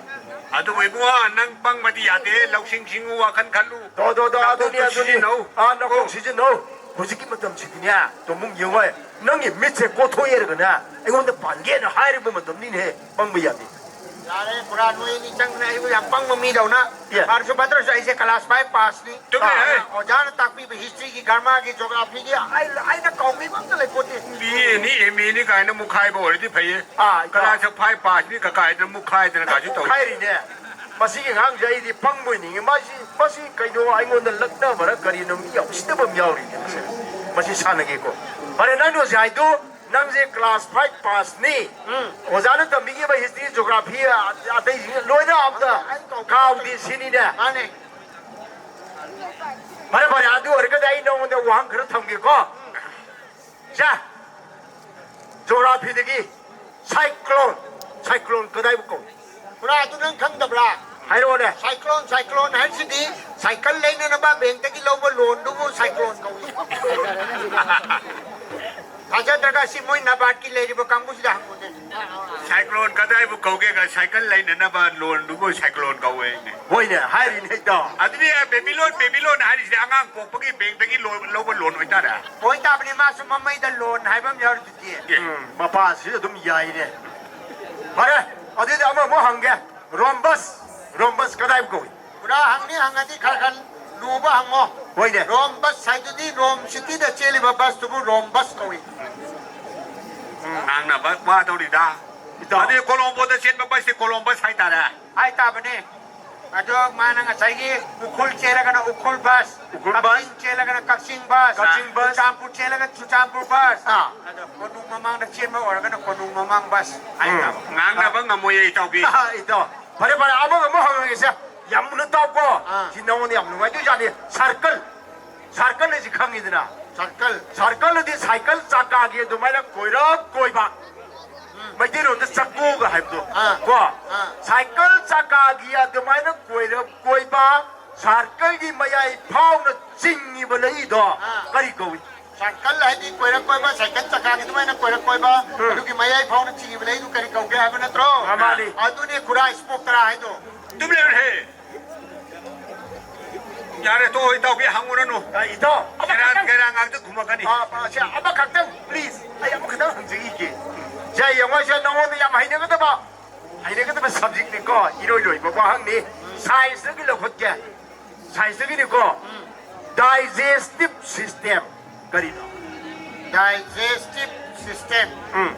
ꯑꯗꯨꯕꯨ ꯏꯕꯨꯡꯉꯣ, ꯅꯪ ꯄꯪꯕꯗꯤ ꯌꯥꯗꯦ꯫ ꯂꯧꯁꯤꯡ ꯁꯤꯡꯉꯨ, ꯋꯥꯈꯜ ꯈꯜꯂꯨ꯫ ꯇꯣ, ꯇꯣ, ꯇꯣ, ꯑꯗꯨꯅꯤ, ꯅꯀꯣꯛꯇꯣ ꯑꯗꯨꯅꯤ꯫ ꯁꯤꯖꯤꯟꯅꯧ꯫ ꯑꯥ, ꯅꯀꯣꯛ ꯀꯣ꯫ ꯁꯤꯖꯤꯟꯅꯧ꯫ ꯍꯧꯖꯤꯛꯀꯤ ꯃꯇꯝꯁꯤꯗꯤꯅꯦ, ꯇꯣꯃꯨꯡ ꯌꯦꯡꯉꯣ꯫ ꯅꯪꯒꯤ ꯃꯤꯠꯁꯦ ꯀꯣꯊꯣꯛꯑꯦꯔꯒꯅꯦ, ꯑꯩꯉꯣꯟꯗ ꯄꯥꯟꯒꯦꯅ ꯍꯥꯏꯔꯤꯕ ꯃꯇꯝꯅꯤꯅꯦꯍꯦ꯫ ꯄꯪꯕ ꯌꯥꯗꯦ꯫ ꯌꯥꯔꯦ, ꯄꯨꯔꯥ ꯅꯣꯏ ꯑꯅꯤ ꯆꯪꯗꯅ ꯑꯩꯕꯨ ꯌꯥꯝ ꯄꯪꯕ ꯃꯤꯗꯧꯅ꯫ ꯑꯦ꯫ ꯐꯔꯁꯨ ꯐꯠꯇ꯭ꯔꯁꯨ ꯑꯩꯁꯦ class five passꯅꯤ꯫ ꯆꯨꯝꯃꯦ, ꯑꯥ, ꯍꯦ꯫ ꯑꯣꯖꯥꯅ ꯇꯥꯛꯄꯤꯕ historyꯒꯤ, gramarꯒꯤ, geographyꯒꯤ ꯑꯩ, ꯑꯩꯅ ꯀꯥꯎꯕꯤꯕ ꯑꯝꯇ ꯂꯩꯄꯣꯠꯇꯦ꯫ BAꯅꯤ, MAꯅꯤ ꯀꯥꯏꯅ ꯃꯨꯛꯈꯥꯏꯕ ꯑꯣꯏꯔꯗꯤ ꯐꯩꯌꯦ꯫ ꯑꯥ, ꯏꯇꯥꯎ꯫ Class five passꯅꯤ ꯀꯀꯥꯏꯗꯅ ꯃꯨꯛꯈꯥꯏꯗꯅ ꯀꯥꯁꯨ ꯇꯧꯏ꯫ ꯃꯨꯛꯈꯥꯏꯔꯤꯅꯦ꯫ ꯃꯁꯤꯒꯤ ꯑꯉꯥꯡꯁꯦ ꯑꯩꯗꯤ ꯄꯪꯕꯣꯏ ꯅꯤꯡꯉꯤ꯫ ꯃꯁꯤ, ꯃꯁꯤ ꯀꯩꯅꯣ ꯑꯩꯉꯣꯟꯗ ꯂꯛꯅꯕꯔ ꯀꯔꯤꯅꯣ ꯃꯤ ꯌꯥꯝ ꯎꯁꯤꯠꯇꯕ ꯑꯃ ꯌꯥꯎꯔꯤꯅꯦ ꯃꯁꯤ꯫ ꯃꯁꯤ ꯁꯥꯟꯅꯒꯦꯀꯣ꯫ ꯐꯔꯦ, ꯅꯪꯅ ꯍꯧꯖꯤꯛ ꯍꯥꯏꯗꯨ ꯅꯪꯁꯦ class five passꯅꯤ꯫ ꯎꯝ꯫ ꯑꯣꯖꯥꯅ ꯇꯝꯕꯤꯈꯤꯕ history, geography, ꯑ-, ꯑꯇꯩꯁꯤꯡ ꯂꯣꯏꯅ ꯑꯝꯇ ꯑꯩ ꯀꯥꯎ-, ꯀꯥꯎꯗꯦ ꯁꯤꯅꯤꯅꯦ꯫ ꯃꯥꯅꯦ꯫ ꯐꯔꯦ, ꯐꯔꯦ, ꯑꯗꯨ ꯑꯣꯏꯔꯒꯗꯤ ꯑꯩ ꯅꯉꯣꯟꯗ ꯋꯥꯍꯪ ꯈꯔ ꯊꯝꯒꯦꯀꯣ꯫ ꯁꯦ, geographyꯗꯒꯤ Cyclone, cyclone ꯀꯗꯥꯏꯕꯨ ꯀꯧꯏ? ꯄꯨꯔꯥ ꯑꯗꯨ ꯅꯪ ꯈꯪꯗꯕ꯭ꯔꯥ? ꯍꯥꯏꯔꯛꯑꯣꯅꯦ꯫ Cyclone, cyclone ꯍꯥꯏꯁꯤꯗꯤ ꯁꯥꯏꯀꯜ ꯂꯩꯅꯅꯕ ꯕꯦꯡꯛꯇꯒꯤ ꯂꯧꯕ ꯂꯣꯟꯗꯨꯕꯨ cyclone ꯀꯧꯏ꯫ ꯊꯥꯖꯗ꯭ꯔꯒ ꯁꯤ ꯃꯣꯏ ꯅꯕꯥꯔꯠꯀꯤ ꯂꯩꯔꯤꯕ ꯀꯥꯡꯕꯨꯁꯤꯗ ꯍꯪꯉꯨꯅꯦ꯫ Cyclone ꯀꯗꯥꯏꯕꯨ ꯀꯧꯒꯦꯒ ꯁꯥꯏꯀꯜ ꯂꯩꯅꯅꯕ ꯂꯣꯟꯗꯨꯕꯨ cyclone ꯀꯧꯋꯦ꯫ ꯍꯣꯏꯅꯦ, ꯍꯥꯏꯔꯤꯅꯦ ꯏꯇꯥꯎ꯫ ꯑꯗꯨꯗꯤ ꯕꯦꯕꯤꯂꯣꯟ, ꯕꯦꯕꯤꯂꯣꯟ ꯍꯥꯏꯔꯤꯁꯤꯗꯤ ꯑꯉꯥꯡ ꯄꯣꯛꯄꯒꯤ ꯕꯦꯡꯛꯇꯒꯤ ꯂꯣꯟ ꯂꯧꯕ ꯂꯣꯟ ꯑꯣꯏꯇꯥꯔꯦ꯫ ꯑꯣꯏꯇꯥꯕꯅꯤ, ꯃꯥꯁꯨ ꯃꯃꯩꯗ ꯂꯣꯟ ꯍꯥꯏꯕ ꯑꯃ ꯌꯥꯎꯔꯤꯗꯨꯗꯤ꯫ ꯑꯦ꯫ ꯎꯝ, ꯃꯄꯥꯁꯤꯁꯨ ꯑꯗꯨꯝ ꯌꯥꯏꯅꯦ꯫ ꯐꯔꯦ, ꯑꯗꯨꯗꯤ ꯑꯃꯃꯨꯛ ꯍꯪꯒꯦ꯫ Rhombus, rhombus ꯀꯗꯥꯏꯕꯨ ꯀꯧꯏ? ꯄꯨꯔꯥ ꯍꯪꯅꯤ ꯍꯪꯉꯗꯤ ꯈꯔ ꯈꯔ ꯂꯨꯕ ꯍꯪꯉꯣ꯫ ꯍꯣꯏꯅꯦ꯫ Rhombus ꯍꯥꯏꯗꯨꯗꯤ Rome cityꯗ ꯆꯦꯜꯂꯤꯕ busꯇꯨꯕꯨ rhombus ꯀꯧꯏ꯫ ꯉꯥꯡꯅꯕ ꯋꯥꯗꯧꯔꯤꯗ꯫ ꯏꯇꯥꯎ꯫ ꯑꯗꯨꯗꯤ Colomboꯗ ꯆꯦꯟꯕ busꯇꯤ Columbus ꯍꯥꯏꯇꯥꯔꯦ꯫ ꯍꯥꯏꯇꯥꯕꯅꯤ꯫ ꯑꯗꯣ ꯃꯥꯅ ꯉꯁꯥꯏꯒꯤ ꯎꯈ꯭ꯔꯨꯜ ꯆꯦꯜꯂꯒꯅ ꯎꯈ꯭ꯔꯨꯜ bus, ꯎꯈ꯭ꯔꯨꯜ bus꯫ ꯀꯛꯆꯤꯡ ꯆꯦꯜꯂꯒꯅ ꯀꯛꯆꯤꯡ bus, ꯀꯛꯆꯤꯡ bus꯫ ꯆꯨꯔꯆꯥꯟꯄꯨꯔ ꯆꯦꯜꯂꯒꯅ ꯆꯨꯔꯆꯥꯟꯄꯨꯔ bus꯫ ꯑꯥ꯫ ꯑꯗꯣ ꯀꯣꯅꯨꯡ ꯃꯃꯥꯡꯗ ꯆꯦꯟꯕ ꯑꯣꯏꯔꯒꯅ ꯀꯣꯅꯨꯡ ꯃꯃꯥꯡ bus ꯍꯥꯏꯇꯥꯕ꯫ ꯎꯝ꯫ ꯉꯥꯡꯅꯕ ꯉꯝꯃꯣꯏꯌꯦ, ꯏꯇꯥꯎꯕꯤ꯫ ꯑꯥ, ꯏꯇꯥꯎ꯫ ꯐꯔꯦ, ꯐꯔꯦ, ꯑꯃꯒ ꯑꯃꯨꯛ ꯍꯪꯉꯒꯦꯁꯦ꯫ ꯌꯥꯝ ꯃꯨꯟꯅ ꯇꯥꯎꯀꯣ꯫ ꯑꯥ꯫ ꯁꯤ ꯅꯉꯣꯟꯗ ꯌꯥꯝ ꯅꯨꯡꯉꯥꯏꯗꯣꯏꯖꯥꯠꯅꯤ꯫ Circle꯫ Circle ꯍꯥꯏꯁꯤ ꯈꯪꯉꯤꯗꯅ? Circle꯫ Circle ꯑꯗꯤ ꯁꯥꯏꯀꯜ ꯆꯀꯥꯒꯤ ꯑꯗꯨꯃꯥꯏꯅ ꯀꯣꯏꯔꯞ ꯀꯣꯏꯕ꯫ ꯎꯝ꯫ ꯃꯩꯇꯩꯂꯣꯟꯗ ꯆꯀꯣꯒ ꯍꯥꯏꯕꯗꯣ꯫ ꯑꯥ꯫ ꯀꯣ? ꯑꯥ꯫ ꯁꯥꯏꯀꯜ ꯆꯀꯥꯒꯤ ꯑꯗꯨꯃꯥꯏꯅ ꯀꯣꯏꯔꯞ ꯀꯣꯏꯕ, circleꯒꯤ ꯃꯌꯥꯏ ꯐꯥꯎꯅ ꯆꯤꯡꯉꯤꯕ ꯂꯩꯗꯣ ꯑꯥ꯫ ꯀꯔꯤ ꯀꯧꯏ? Circle ꯍꯥꯏꯗꯤ ꯀꯣꯏꯔꯛ ꯀꯣꯏꯕ, ꯁꯥꯏꯀꯜ ꯆꯀꯥꯒꯤ ꯑꯗꯨꯃꯥꯏꯅ ꯀꯣꯏꯔꯛ ꯀꯣꯏꯕ, ꯎꯝ꯫ ꯑꯗꯨꯒꯤ ꯃꯌꯥꯏ ꯐꯥꯎꯅ ꯆꯤꯡꯉꯤꯕ ꯂꯩꯗꯨ ꯀꯔꯤ ꯀꯧꯒꯦ ꯍꯥꯏꯕ ꯅꯠꯇ꯭ꯔꯣ? ꯑꯥ, ꯃꯥꯅꯤ꯫ ꯑꯗꯨꯅꯤ ꯈꯨꯔꯥ spoke ꯇꯔꯥ ꯍꯥꯏꯗꯣ꯫ ꯇꯨꯃꯤꯟ ꯂꯩꯌꯨꯅꯦ꯫ ꯌꯥꯔꯦ, ꯇꯣꯛꯑꯣ, ꯏꯇꯥꯎꯕꯤ, ꯍꯪꯉꯨꯔꯅꯨ꯫ ꯑ, ꯏꯇꯥꯎ, ꯁꯦꯔꯥꯟ ꯑꯃꯈꯛꯇꯪ꯫ ꯀꯩꯔꯥꯟ ꯉꯥꯛꯇ ꯈꯨꯝꯃꯛꯀꯅꯤ꯫ ꯑ, ꯑ, ꯁꯦ, ꯑꯃꯈꯛꯇꯪ, please, ꯑꯩ ꯑꯃꯈꯛꯇꯪ ꯍꯪꯖꯈꯤꯒꯦ꯫ ꯁꯦ, ꯌꯦꯡꯉꯣ, ꯁꯦ, ꯅꯉꯣꯟꯗ ꯌꯥꯝ ꯍꯩꯅꯒꯗꯕ, ꯍꯩꯅꯒꯗꯕ subjectꯅꯤꯀꯣ, ꯏꯔꯣꯏ ꯂꯣꯏꯕ ꯋꯥꯍꯪꯅꯤ꯫ Scienceꯇꯒꯤ ꯂꯧꯈꯠꯀꯦ, scienceꯇꯒꯤꯅꯤꯀꯣ꯫ Digestive system ꯀꯔꯤꯅꯣ? Digestive system꯫ ꯎꯝ꯫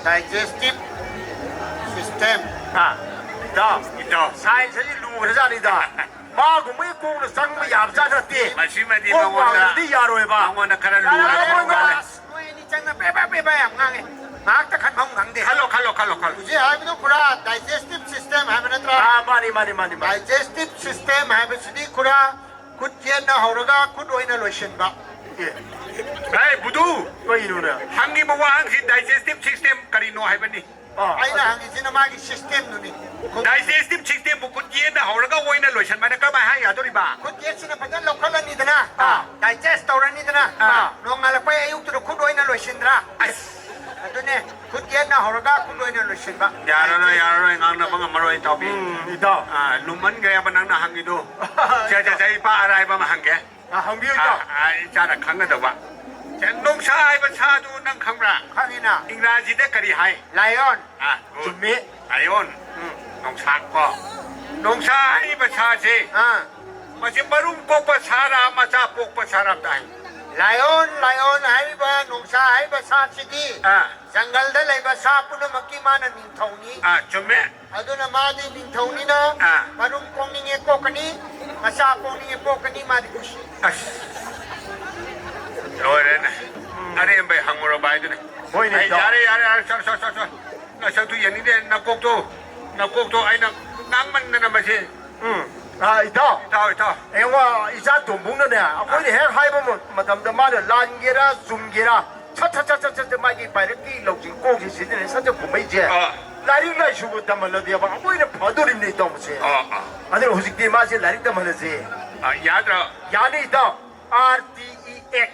Digestive system꯫ ꯑꯥ, ꯏꯇꯥꯎ, ꯏꯇꯥꯎ꯫ Science ꯑꯁꯤ ꯂꯨꯈ꯭ꯔꯖꯥꯠꯅꯤꯗ꯫ ꯃꯥꯒꯨꯝꯕꯒꯤ ꯀꯣꯛꯅ ꯆꯪꯕ ꯌꯥꯕꯖꯥꯠ ꯅꯠꯇꯦ꯫ ꯃꯁꯤꯃꯗꯤ ꯀꯣꯛ ꯃꯉꯣꯟꯗ, ꯋꯥꯡꯗ꯭ꯔꯗꯤ ꯌꯥꯔꯣꯏꯕ꯫ ꯃꯉꯣꯟꯗ ꯈꯔ ꯌꯥꯔꯦ, ꯂꯨꯅ ꯃꯉꯣꯟꯗ ꯂꯧꯕ ꯃꯥꯜꯂꯦ꯫ ꯑꯁ, ꯅꯣꯏ ꯑꯅꯤ ꯆꯪꯅ ꯄꯦ ꯄꯦ ꯄꯦ ꯄꯦ ꯌꯥꯝ ꯉꯥꯡꯉꯦ꯫ ꯉꯥꯏꯍꯥꯛꯇ ꯈꯟꯐꯝ ꯈꯪꯗꯦ꯫ ꯈꯜꯂꯣ, ꯈꯜꯂꯣ, ꯈꯜꯂꯣ, ꯈꯜꯂꯣ꯫ ꯍꯧꯖꯤꯛ ꯍꯥꯏꯕꯗꯣ ꯄꯨꯔꯥ digestive system ꯍꯥꯏꯕ ꯅꯠꯇ꯭ꯔꯥ? ꯑꯥ, ꯃꯥꯅꯤ, ꯃꯥꯅꯤ, ꯃꯥꯅꯤ, ꯃꯥꯅꯤ꯫ Digestive system ꯍꯥꯏꯕꯁꯤꯗꯤ ꯄꯨꯔꯥ ꯈꯨꯠ ꯌꯦꯠꯅ ꯍꯧꯔꯒ ꯈꯨꯠ ꯑꯣꯏꯅ ꯂꯣꯏꯁꯤꯟꯕ꯫ ꯑꯦ꯫ ꯍꯦ, ꯕꯨꯗꯨ꯫ ꯀꯩꯅꯣꯅꯦ? ꯍꯪꯉꯤꯕ ꯋꯥꯍꯪꯁꯤ digestive system ꯀꯔꯤꯅꯣ ꯍꯥꯏꯕꯅꯤ꯫ ꯑꯥ꯫ ꯑꯩꯅ ꯍꯪꯉꯤꯁꯤꯅ ꯃꯥꯒꯤ systemꯗꯨꯅꯤ꯫ Digestive systemꯕꯨ ꯈꯨꯠ ꯌꯦꯠꯅ ꯍꯧꯔꯒ ꯑꯣꯏꯅ ꯂꯣꯏꯁꯤꯟꯕꯅ ꯀꯃꯥꯏꯅ ꯍꯥꯏ ꯌꯥꯗꯣꯔꯤꯕ? ꯈꯨꯠ ꯌꯦꯠꯁꯤꯅ ꯐꯖꯅ ꯂꯧꯈꯠꯂꯅꯤꯗꯅ, ꯑꯥ꯫ Digest ꯇꯧꯔꯅꯤꯗꯅ, ꯑꯥ꯫ ꯅꯣꯡꯉꯥꯜꯂꯛꯄꯩ ꯑꯌꯨꯛꯇꯨꯗ ꯈꯨꯠ ꯑꯣꯏꯅ ꯂꯣꯏꯁꯤꯟꯗ꯭ꯔꯥ? ꯑꯁ꯫ ꯑꯗꯨꯅꯦ, ꯈꯨꯠ ꯌꯦꯠꯅ ꯍꯧꯔꯒ ꯈꯨꯠ ꯑꯣꯏꯅ ꯂꯣꯏꯁꯤꯟꯕ꯫ ꯌꯥꯔꯔꯣꯏ, ꯌꯥꯔꯔꯣꯏ, ꯉꯥꯡꯅꯕ ꯉꯝꯃꯔꯣꯏ, ꯏꯇꯥꯎꯕꯤ꯫ ꯎꯝ, ꯏꯇꯥꯎ꯫ ꯑꯥ, ꯂꯨꯃꯟꯈ꯭ꯔꯦꯕ ꯅꯪꯅ ꯍꯪꯉꯤꯗꯣ꯫ ꯁꯦ, ꯁꯦ, ꯁꯦ, ꯏꯄꯥ ꯑꯔꯥꯏꯕ ꯑꯃ ꯍꯪꯒꯦ꯫ ꯑꯥ, ꯍꯪꯕꯤꯌꯨ, ꯏꯇꯥꯎ꯫ ꯑꯥ, ꯑꯥ, ꯏꯆꯥꯅ ꯈꯪꯒꯗꯧꯕ꯫ ꯁꯦ, ꯅꯣꯡꯁꯥ ꯍꯥꯏꯕ ꯁꯥꯗꯨ ꯅꯪ ꯈꯪꯕ꯭ꯔꯥ? ꯈꯪꯉꯤꯅ꯫ ꯏꯪꯒ꯭ꯔꯥꯖꯤꯗ ꯀꯔꯤ ꯍꯥꯏ? Lion꯫ ꯑꯥ, good꯫ ꯆꯨꯝꯃꯤ꯫ Lion꯫ ꯎꯝ꯫ ꯅꯣꯡꯁꯥ ꯀꯣ꯫ ꯅꯣꯡꯁꯥ ꯍꯥꯏꯔꯤꯕ ꯁꯥꯁꯦ ꯑꯥ꯫ ꯃꯁꯤ ꯃꯔꯨꯝ ꯀꯣꯛꯄ ꯁꯥꯔꯥ, ꯃꯆꯥ ꯄꯣꯛꯄ ꯁꯥꯔꯥ ꯑꯝꯇ ꯍꯥꯏꯌꯨ꯫ Lion, lion ꯍꯥꯏꯔꯤꯕ ꯅꯣꯡꯁꯥ ꯍꯥꯏꯔꯤꯕ ꯁꯥꯁꯤꯗꯤ ꯑꯥ꯫ ꯖꯪꯒꯜꯗ ꯂꯩꯕ ꯁꯥ ꯄꯨꯝꯅꯃꯛꯀꯤ ꯃꯥꯅ ꯅꯤꯡꯊꯧꯅꯤ꯫ ꯑꯥ, ꯆꯨꯝꯃꯦ꯫ ꯑꯗꯨꯅ ꯃꯥꯗꯤ ꯅꯤꯡꯊꯧꯅꯤꯅ ꯑꯥ꯫ ꯃꯔꯨꯝ ꯀꯣꯛꯅꯤꯡꯉꯦ ꯀꯣꯛꯀꯅꯤ, ꯃꯆꯥ ꯀꯣꯛꯅꯤꯡꯉꯦ ꯄꯣꯛꯀꯅꯤ, ꯃꯥꯗꯤ ꯀꯨꯁꯤ꯫ ꯑꯁ꯫ ꯂꯣꯏꯔꯦꯅꯦ꯫ ꯑꯔꯦꯝꯕꯩ ꯍꯪꯉꯨꯔꯕ ꯍꯥꯏꯗꯨꯅꯤ꯫ ꯍꯣꯏꯅꯦ, ꯑꯩ ꯏꯇꯥꯎ꯫ ꯌꯥꯔꯦ, ꯌꯥꯔꯦ, ꯌꯥꯔꯦ, ꯆꯠ, ꯆꯠ, ꯆꯠ, ꯆꯠ꯫ ꯅꯁꯛꯇꯨ ꯌꯦꯡꯅꯤꯡꯗꯦ, ꯅꯀꯣꯛꯇꯣ, ꯅꯀꯣꯛꯇꯣ ꯑꯩꯅ ꯉꯥꯡꯃꯟꯗꯅ ꯃꯁꯤ꯫ ꯎꯝ꯫ ꯑꯥ, ꯏꯇꯥꯎ꯫ ꯏꯇꯥꯎ, ꯏꯇꯥꯎ꯫ ꯌꯦꯡꯉꯣ, ꯏꯆꯥ ꯇꯣꯝꯕꯨꯡꯅꯅꯦ, ꯑꯩꯈꯣꯏꯅ ꯑꯥ꯫ ꯍꯦꯛ ꯍꯥꯏꯕ ꯃ-, ꯃꯇꯝꯗ ꯃꯥꯅ ꯂꯥꯟꯒꯦꯔꯥ, ꯆꯨꯝꯒꯦꯔꯥ, ꯁꯠ, ꯁꯠ, ꯁꯠ, ꯁꯠ, ꯁꯠ, ꯃꯥꯒꯤ ꯄꯥꯏꯔꯛꯀꯤ ꯂꯧꯁꯤꯡ ꯀꯣꯛꯁꯤ ꯁꯤꯖꯤꯟꯅꯩ, ꯁꯠ, ꯁꯠ ꯈꯨꯝꯃꯛꯏꯁꯦ꯫ ꯑꯥ꯫ ꯂꯥꯏꯔꯤꯛ ꯂꯥꯏꯁꯨꯕꯨ ꯇꯝꯍꯜꯂꯗꯤ ꯑꯃ ꯑꯩꯈꯣꯏꯅ ꯐꯗꯣꯔꯤꯕꯅꯤ, ꯏꯇꯥꯎ, ꯃꯁꯦ꯫ ꯑꯥ, ꯑꯥ꯫ ꯑꯗꯨꯅ ꯍꯧꯖꯤꯛꯇꯤ ꯃꯥꯁꯦ ꯂꯥꯏꯔꯤꯛ ꯇꯝꯍꯜꯂꯁꯦ꯫ ꯑꯥ, ꯌꯥꯗ꯭ꯔꯣ? ꯌꯥꯅꯤ, ꯏꯇꯥꯎ꯫ R T E Act,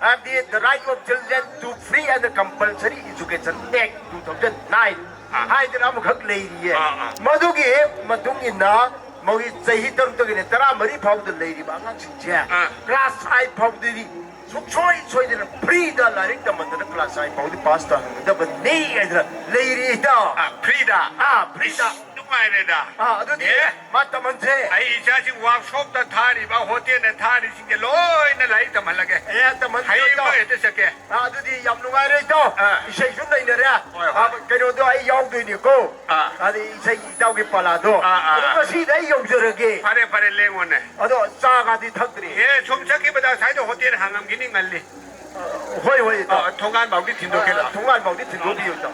ꯍꯥꯏꯕꯗꯤ The Right of Children to Free and Compulsory Education Act two thousand nine ꯑꯥ꯫ ꯍꯥꯏꯗꯅ ꯑꯃꯈꯛ ꯂꯩꯔꯤꯌꯦ꯫ ꯑꯥ, ꯑꯥ꯫ ꯃꯗꯨꯒꯤ ꯃꯇꯨꯡ ꯏꯟꯅ ꯃꯈꯣꯏꯒꯤ ꯆꯍꯤ ꯇꯔꯨꯛꯇꯒꯤꯅ ꯇꯔꯥꯃꯔꯤ ꯐꯥꯎꯕꯗ ꯂꯩꯔꯤꯕ ꯑꯉꯥꯡꯁꯤꯡꯁꯦ ꯑꯥ꯫ Class five ꯐꯥꯎꯕꯗꯗꯤ ꯁꯨꯡꯁꯣꯏ ꯁꯣꯏꯗꯅ freeꯗ ꯂꯥꯏꯔꯤꯛ ꯇꯝꯍꯟꯗꯅ class five ꯐꯥꯎꯗꯤ pass ꯇꯧꯍꯟꯒꯗꯕꯅꯤ ꯍꯥꯏꯗꯅ ꯂꯩꯔꯤ, ꯏꯇꯥꯎ꯫ ꯑꯥ, freeꯗ? ꯑꯥ, freeꯗ꯫ ꯏꯁ, ꯅꯨꯡꯉꯥꯏꯔꯦꯗ꯫ ꯑꯥ, ꯑꯗꯨꯗꯤ ꯑꯦ? ꯃꯥ ꯇꯝꯍꯟꯁꯦ꯫ ꯑꯩ ꯏꯆꯥꯁꯤꯡ workshopꯇ ꯊꯥꯔꯤꯕ, hotelꯗ ꯊꯥꯔꯤꯁꯤꯡꯁꯦ ꯂꯣꯏꯅ ꯂꯥꯏꯔꯤꯛ ꯇꯝꯍꯜꯂꯒꯦ꯫ ꯑꯦ, ꯇꯝꯍꯟꯕꯤꯌꯨ, ꯍꯌꯦꯡꯃꯛ ꯏꯇꯥꯎ꯫ ꯍꯦꯛꯇ ꯆꯠꯀꯦ꯫ ꯑꯥ, ꯑꯗꯨꯗꯤ ꯌꯥꯝ ꯅꯨꯡꯉꯥꯏꯔꯦ, ꯏꯇꯥꯎ꯫ ꯑꯥ꯫ ꯏꯁꯩꯁꯨ ꯂꯩꯅꯔꯦ꯫ ꯍꯣꯏ, ꯍꯣꯏ꯫ ꯑꯥ, ꯀꯩꯅꯣꯗꯣ ꯑꯩ ꯌꯥꯎꯗꯣꯏꯅꯤꯀꯣ꯫ ꯑꯥ꯫ ꯑꯗꯩ ꯏꯁꯩ ꯏꯇꯥꯎꯒꯤ ꯄꯂꯥꯗꯣ꯫ ꯑꯥ, ꯑꯥ, ꯑꯗꯣ ꯑꯥ꯫ ꯉꯁꯤꯗꯤ ꯑꯩ ꯌꯧꯖꯔꯒꯦ꯫ ꯐꯔꯦ, ꯐꯔꯦ, ꯂꯦꯡꯉꯣꯅꯦ꯫ ꯑꯗꯣ ꯆꯥꯒꯗꯤ ꯊꯛꯇ꯭ꯔꯤ꯫ ꯑꯦ, ꯁꯨꯝ ꯆꯠꯈꯤꯕꯗ ꯉꯁꯥꯏꯗ hotel ꯍꯥꯡꯉꯝꯈꯤꯅꯤ, ꯉꯜꯂꯤ꯫ ꯍꯣꯏ, ꯍꯣꯏ, ꯏꯇꯥꯎ꯫ ꯑꯥ, ꯊꯣꯡꯒꯥꯟꯐꯥꯎꯗꯤ ꯊꯤꯟꯗꯣꯛꯀꯦ ꯑꯥ, ꯂꯥꯛꯑꯣ꯫ ꯊꯣꯡꯒꯥꯟꯐꯥꯎꯗꯤ ꯊꯤꯟꯗꯣꯛꯄꯤꯌꯨ, ꯏꯇꯥꯎ꯫